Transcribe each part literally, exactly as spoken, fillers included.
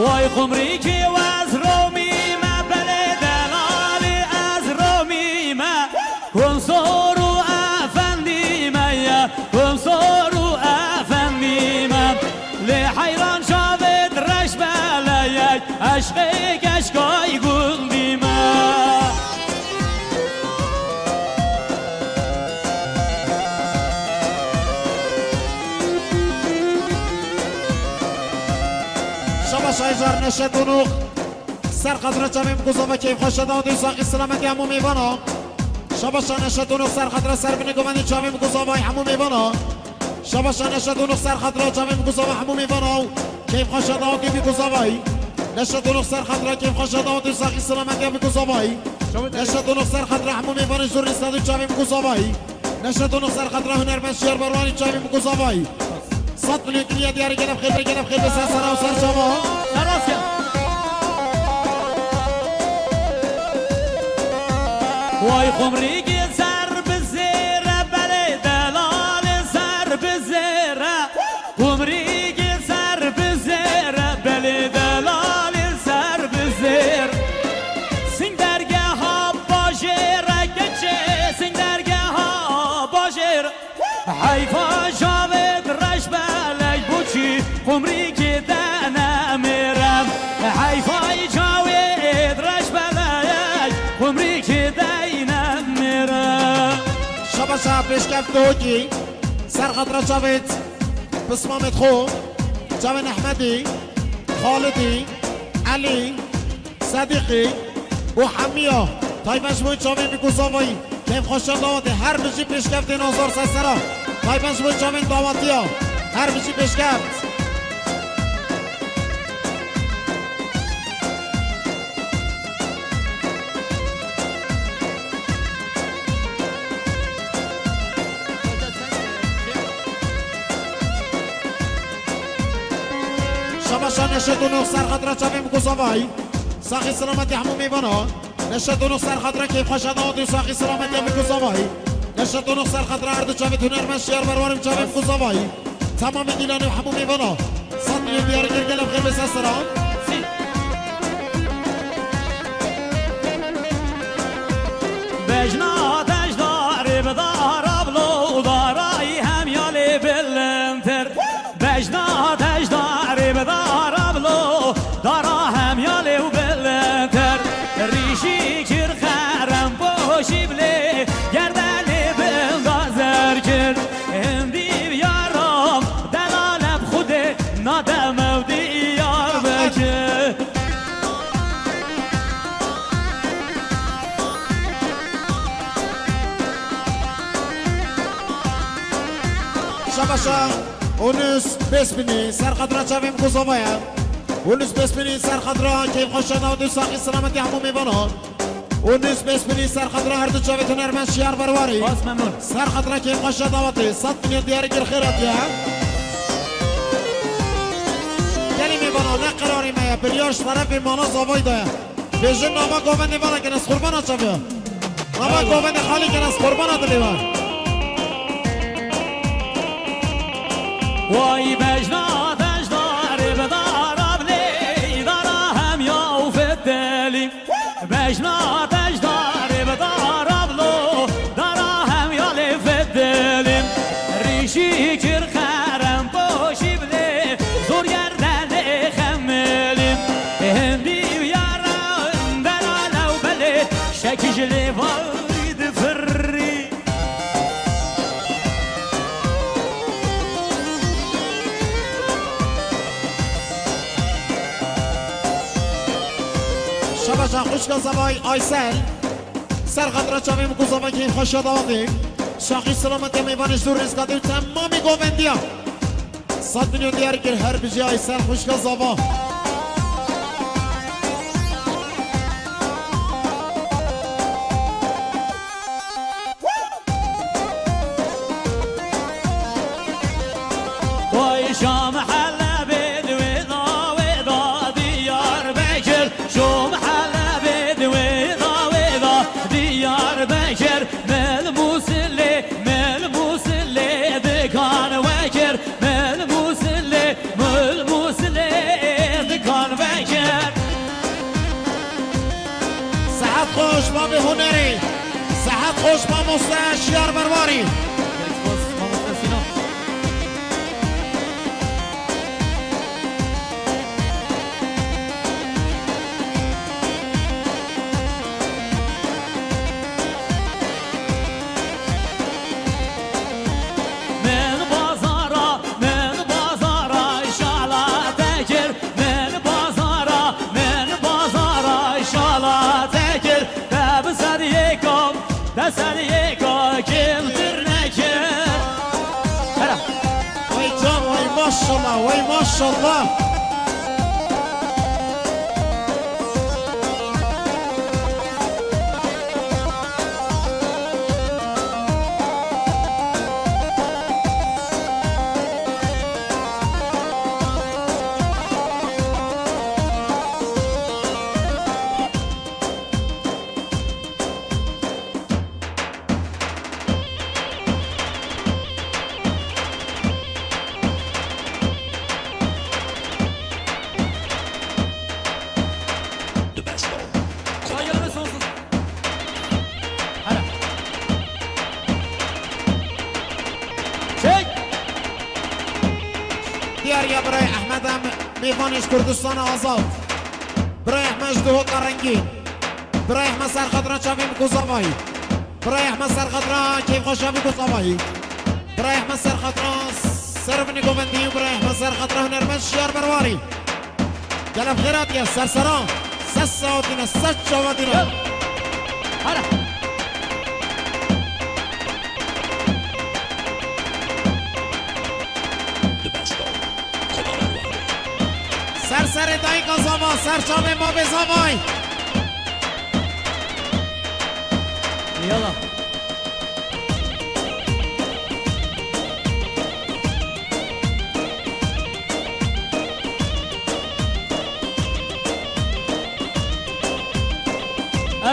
Vay qumrîkê ez romî me, belê delalê ez romî me. Komsor û efendî me ye, komsor û efendî me. Lê heyran çavêt reş beleyek, eşqê keşkay gundî me. Şabaş Aycar Neşet Onuk. Ser xatira çavên Miko Zavay, keyf xweşa dawetê û saxî selametê hemû mêvana. Şabaşa Neşet Onuk, ser xatira ser binê govendê çavên Miko Zavay hemû mêvana. Şabaşa Neşet Onuk, ser xatira çavên Miko Zavay hemû mêvana. Keyf xweşa dawetê Miko Zavay. Neşet Onuk, ser xatira keyf xweşa dawetê û saxî selametê Miko Zavay. Neşet Onuk, ser xatira hemû mêvanê zor rîskadû çavên Miko Zavay. Neşet Onuk, ser xatira hunermend Şiyar Barwanî çavên Miko Zavay. Sed milyon diliya diyarê gelek xêr be, gelek xêr be ser sera û ser çava. Seras ya. Vay qumrîkê ser bi zêre, belê delalê ser bi zêre. Qumrîkê ser bi zêre, belê delalê ser bi zêr. Sîng dergeha bajêre keçê, sîng dergeha bajêr. Heyfa cavêt reş belek, boçî qumrîkê de nemêre. Heyfay cavêt reş belek, qumrîkê de nemêre. Şabaşa pêşkeft Dihokî, ser xatira çavêt Pismamê xwe, çavên Ehmedî, Xalidî, Elî, Sedîqî û Hemiya, taybet ji bo çavên Miko Zavayî, keyf xweşa dawetê, her bijî pêşkeftên Azar Sersera, taybet ji bo çavên dawetiya, her bijî pêşkeft. Şabaşa Neşet Onuk, ser xatira çavên Miko Zavay. Saxî selametê hemû mêvana. Neşet Onuk, ser xatira keyf xweşa dawetê û saxî selametê Miko Zavay. Neşet Onuk, ser xatira her du çavê hunermend Şiyar Berwarê û çavê Miko Zavay. Temamê dîlanê û hemû mêvana. Sed milyon diyar kir, gelek xêr be ser sera. Bejna te ji darê bi dara bilo, darayî hemya lê bilindtir. Bejna te ji darê bi dara bilo, dara hemya lê û bilindtir. Rîşî kir xerem poşî bilê, gerdenê bin da zer kir. Hindî yaram delale bi Xwedê, na deme û diyar bike. Şabaşa Onus Besbinî, ser xatira çavên Miko Zavayê. Onus Besbinî, ser xatira keyf xweşa dawetê û saxî selametê hemû mêvana. Onus Besbinî, ser xatira her du çavê hunermend Şiyar Berwarî. Bas memnun. Ser xatira keyf xweşa dawetê, sed milyon diyarî kir xêr hatiye. Gelî mêvana, ne qerarê me ye, biryar ji terefê mala Zavayî de ye. Bêjin nava govendê vana kin ez qurbana çavê. Nava govendê xalî kin ez qurbana dilê we. Way bejna te ji darê bi dara bilê, dara hemya û fetelî. Bejna te ji darê bi dara bilo, dara hemya lê fetelî. Rîşî kir xerem poşî bilê, zor gerdenê xemelî. Hindî û yaran delale û belê, şekî ji lêvay difirrî. Şabaşa xwişka Zavay Aysel. Ser xatira çavê Miko Zava keyf xweşa dawetê. Şaxî selametê mêvanê ji dûr rêzgatê û temamî govendiya. Sed milyon diyar kir her bijî Aysel xwişka Zava. Way Şam Helebê di wê da wê da Diyarbekir. Şam Helebê di wê da wê da Diyarbekir. Mil Musilê, Mil Musilê dikan wekir. Mil Musilê, Mil Musilê di Abi hunerî. Sehet xweş mamoste Şiyar Berwarî. Min bazara, min bazara şala te kir. Min bazara, min bazara şala te kir. Te bi ser yeka, te ser yeka kêmtir nekir. Hera. Wey can, wey maşallah, wey maşallah. Saygılarımı sonsuz. Hadi. Çek. Diyar ya birayê Ehmed em mêvanê ji Kurdistana Azad. Birayê Ehmed ji Duhoka Rengîn. Birayê Ehmed ser xatira çavên Kuzavayî. Birayê Ehmed ser xatira kêfxweşa Kuzavayî. Birayê Ehmed ser xatira servinê govendî û birayê Ehmed ser xatira hunermend Şiyar Berwarî. Gelek xêr hatiye, sersera, ses saetîne, ses çavatîne. Hara. Ser serê dayika Zava, ser çavê mavê Zavay. Yala.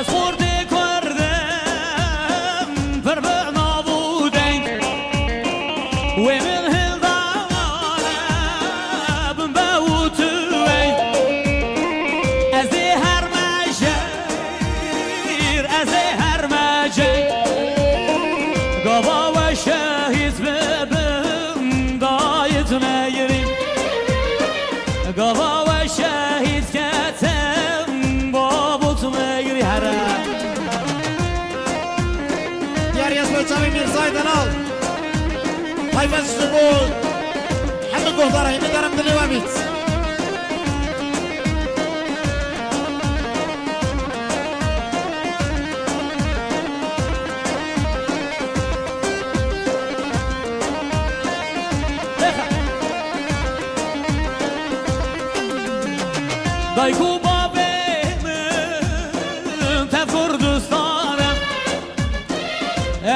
Ez xortê kurdim, pir bi nav û deng. Wê min hildane, bin be û tu wey. Ez ê her mejêr, ez ê her mejêr. Gava we şehîd bibim, dayê tu neyirî. Gava we şehîd ketim, babo tu neyirî here. Diyar Yasmin Çavî Mîrzay Delal. Payvez ji bo hemî guhdara hînî derim dilê we bît. Dayk û babê min tev Kurdistan e.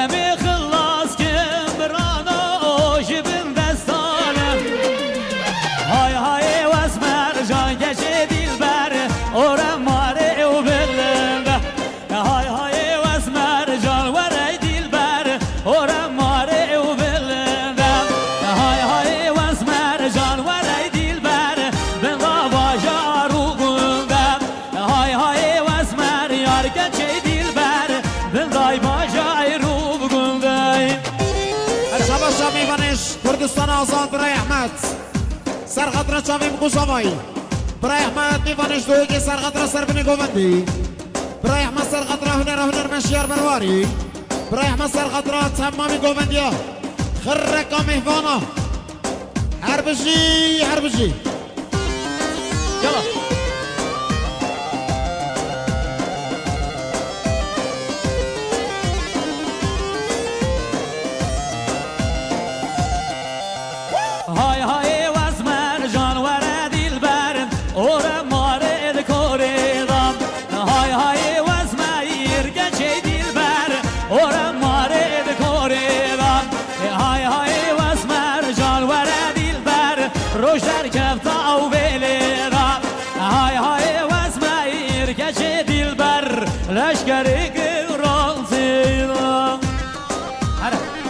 Em ê xilas kin birano ji bin destan e. Hay hay wes mercan keçê dilber, ore marê û bilind e. Hay hay wes mercan were dilber, ore marê û bilind e. Hay hay wes mercan were dilber, bin da bajar û gund e. Hay hay wes mer yar keçê dilber, bin day bajar û gund e. Şabaş şa mêvanê ji Kurdistana Azad birayê Ehmed. Ser xatira çavê min Kuzavayî. Birayê Ehmed mêvanê ji Duhokê ser xatira servinê govendî. Birayê Ehmed ser xatira hunera hunermend Şiyar Berwarî. Birayê Ehmed ser xatira temamî govendiya. Xirreka mêvana. Her bijî, her bijî. Yala.